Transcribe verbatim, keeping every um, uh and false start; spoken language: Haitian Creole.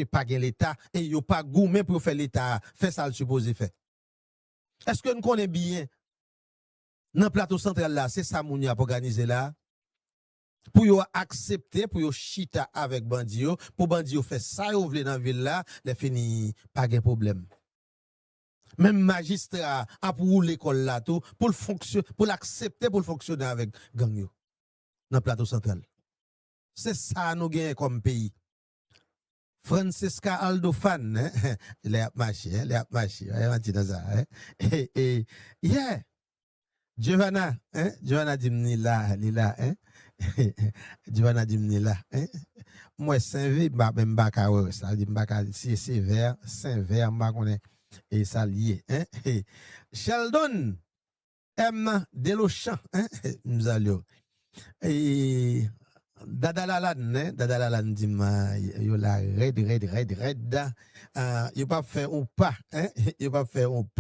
pa gen Leta e yo pa goumen pou yo fè Leta a fè sa l sipoze fè. Èske n konnen byen nan Plato Santral la, se sa moun yo ap òganize la a? Pou yo aksepte, pou yo chita avèk bandi yo, pou bandi yo fè sa yo vle nan vil la, lè fini, pa gen pwoblèm. Menm majistra a ap woule kò l la tou, pou l fonksyon-, pou l aksepte pou l fonksyone avèk gang yo nan Plato Santral. Se sa nou genyen kòm peyi. Francisca Aldofan, hein? Lè y ap mache, hein? Lè y ap mache, pa gen manti nan sa, hein? E, e, yeah! Giovanna, hein? Giovanna di m li la, li la, hein? Giovanna di m li la, hein? M wè Senve, m pa, men m pa ka wè sa, di m pa ka, si se vè, Senve, m pa konnen e sa l ye, hein? Sheldon M Delochan, hein? M salye w. E, Dada Lalann, hein? Dada Lalann di m, ah, yo la rèd, rèd, rèd, rèd. Ah, yo p ap fè yon pa, hein? Yo p ap fè yon pa.